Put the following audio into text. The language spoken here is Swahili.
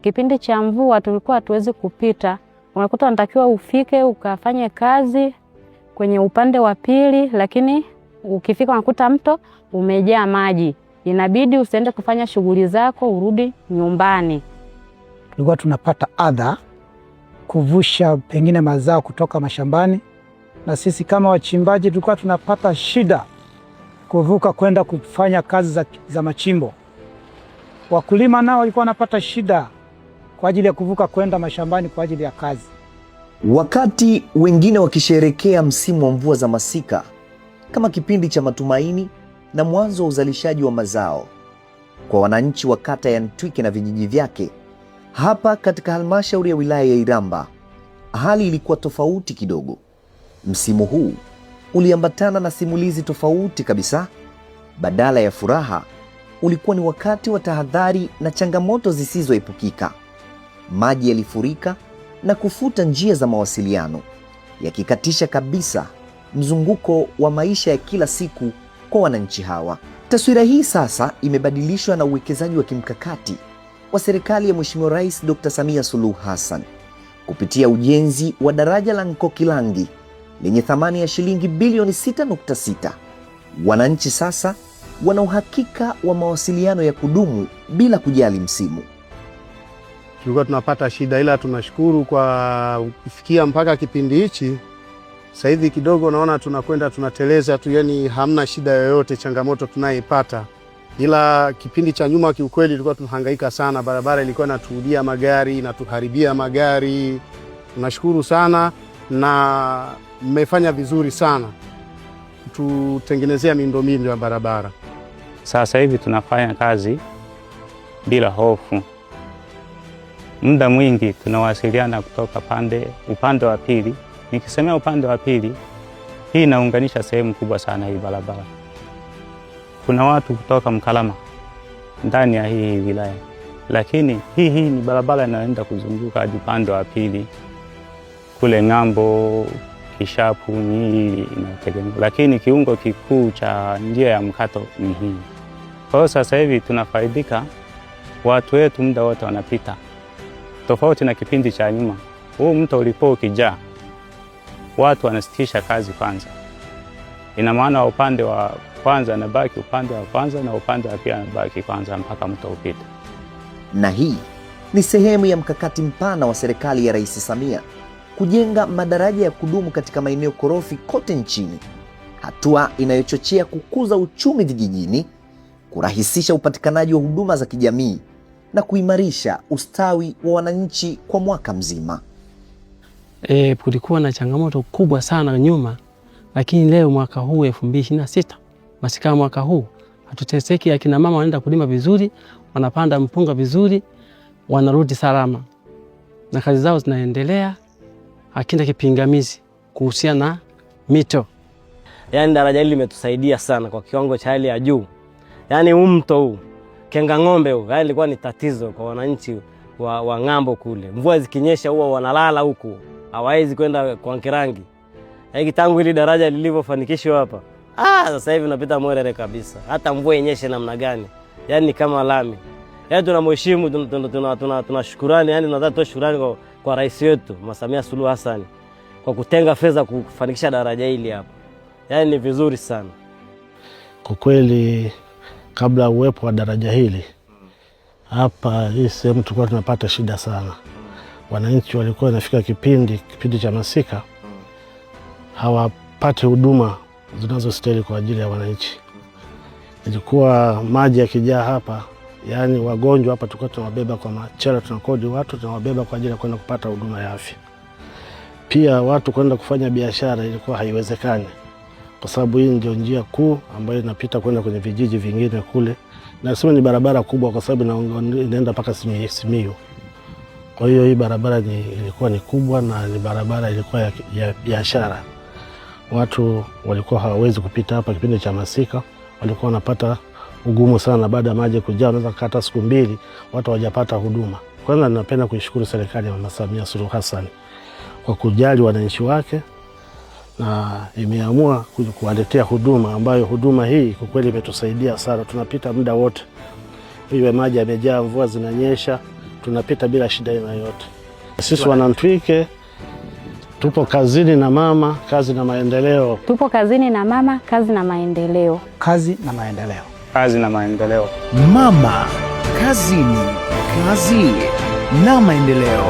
Kipindi cha mvua tulikuwa hatuwezi kupita, unakuta unatakiwa ufike ukafanye kazi kwenye upande wa pili, lakini ukifika unakuta mto umejaa maji, inabidi usiende kufanya shughuli zako, urudi nyumbani. Tulikuwa tunapata adha kuvusha pengine mazao kutoka mashambani, na sisi kama wachimbaji tulikuwa tunapata shida kuvuka kwenda kufanya kazi za machimbo. Wakulima nao walikuwa wanapata shida kwa ajili ya kuvuka kwenda mashambani kwa ajili ya kazi. Wakati wengine wakisherehekea msimu wa mvua za masika kama kipindi cha matumaini na mwanzo wa uzalishaji wa mazao, kwa wananchi wa kata ya Ntwike na vijiji vyake hapa katika halmashauri ya wilaya ya Iramba, hali ilikuwa tofauti kidogo. Msimu huu uliambatana na simulizi tofauti kabisa. Badala ya furaha, ulikuwa ni wakati wa tahadhari na changamoto zisizoepukika. Maji yalifurika na kufuta njia za mawasiliano, yakikatisha kabisa mzunguko wa maisha ya kila siku kwa wananchi hawa. Taswira hii sasa imebadilishwa na uwekezaji wa kimkakati wa serikali ya Mheshimiwa Rais Dr. Samia Suluhu Hassan kupitia ujenzi wa daraja la Nkokilangi lenye thamani ya shilingi bilioni 6.6. Wananchi sasa wana uhakika wa mawasiliano ya kudumu bila kujali msimu. Tulikuwa tunapata shida, ila tunashukuru kwa kufikia mpaka kipindi hichi sasa hivi kidogo naona tunakwenda tunateleza tu, yani hamna shida yoyote, changamoto tunayoipata. Ila kipindi cha nyuma kiukweli tulikuwa tunahangaika sana, barabara ilikuwa inaturudia magari, inatuharibia magari. Tunashukuru sana na mmefanya vizuri sana kututengenezea miundombinu ya barabara. Sasa hivi tunafanya kazi bila hofu. Muda mwingi tunawasiliana kutoka upande wa pili. Nikisemea upande wa pili, hii inaunganisha sehemu kubwa sana hii barabara. Kuna watu kutoka Mkalama ndani ya hii wilaya, lakini hii ni barabara inaenda kuzunguka hadi upande wa pili kule ng'ambo Kishapu ni hii inategemea, lakini kiungo kikuu cha njia ya mkato ni hii. Kwa hiyo sasa hivi tunafaidika, watu wetu muda wote wanapita, tofauti na kipindi cha nyuma. Huu mto ulikuwa ukijaa, watu wanasitisha kazi kwanza. Ina maana upande wa kwanza anabaki upande wa kwanza na upande wa pili anabaki kwanza mpaka mto upite. Na hii ni sehemu ya mkakati mpana wa serikali ya Rais Samia kujenga madaraja ya kudumu katika maeneo korofi kote nchini, hatua inayochochea kukuza uchumi vijijini, kurahisisha upatikanaji wa huduma za kijamii na kuimarisha ustawi wa wananchi kwa mwaka mzima. Kulikuwa na changamoto kubwa sana nyuma, lakini leo mwaka huu 2026 masika mwaka huu hatuteseki. Akina mama wanaenda kulima vizuri, wanapanda mpunga vizuri, wanarudi salama na kazi zao zinaendelea, hakina kipingamizi kuhusiana na mito. Yaani daraja hili limetusaidia sana kwa kiwango cha hali ya juu. Yaani huu mto huu Kenga Ng'ombe huu, yaani ilikuwa ni tatizo kwa wananchi wa ng'ambo kule. Mvua zikinyesha huwa wanalala huku, hawawezi kwenda kwa Nkirangi. Yaani tangu hili daraja lilivyofanikishwa hapa, sasa hivi unapita mwerere kabisa. Hata mvua inyeshe namna gani, yaani ni kama lami. Yaani tunamheshimu, tunashukurani, yaani tunataka tutoe shukurani kwa rais wetu Mama Samia Suluhu Hassan kwa kutenga fedha kufanikisha daraja hili hapa. Yaani ni vizuri sana. Kwa kweli kabla uwepo wa daraja hili hapa, hii sehemu tulikuwa tunapata shida sana. Wananchi walikuwa wanafika kipindi cha masika hawapati huduma zinazostahili kwa ajili ya wananchi. Ilikuwa maji yakijaa hapa, yaani wagonjwa hapa tulikuwa tunawabeba kwa machela, tunakodi watu tunawabeba kwa ajili ya kwenda kupata huduma ya afya. Pia watu kwenda kufanya biashara ilikuwa haiwezekani, kwa sababu hii ndio njia kuu ambayo inapita kwenda kwenye vijiji vingine kule. Nasema ni barabara kubwa kwa sababu inaenda mpaka Simiyu. Kwa hiyo hii barabara ilikuwa ni kubwa na ni barabara ilikuwa ya biashara. Watu walikuwa hawawezi kupita hapa kipindi cha masika, walikuwa wanapata ugumu sana baada ya maji kujaa, wanaweza kukaa hata siku mbili watu hawajapata huduma. Kwanza ninapenda kuishukuru serikali ya Mama Samia Suluhu Hassan kwa kujali wananchi wake na imeamua kuwaletea huduma ambayo huduma hii kwa kweli imetusaidia sana. Tunapita muda wote, iwe maji yamejaa, mvua zinanyesha, Tunapita bila shida aina yoyote. Sisi Wanantwike tupo kazini na mama, kazi na maendeleo. Tupo kazini na mama, kazi na maendeleo. Kazi na maendeleo. Kazi na maendeleo. Mama kazini, kazi na maendeleo.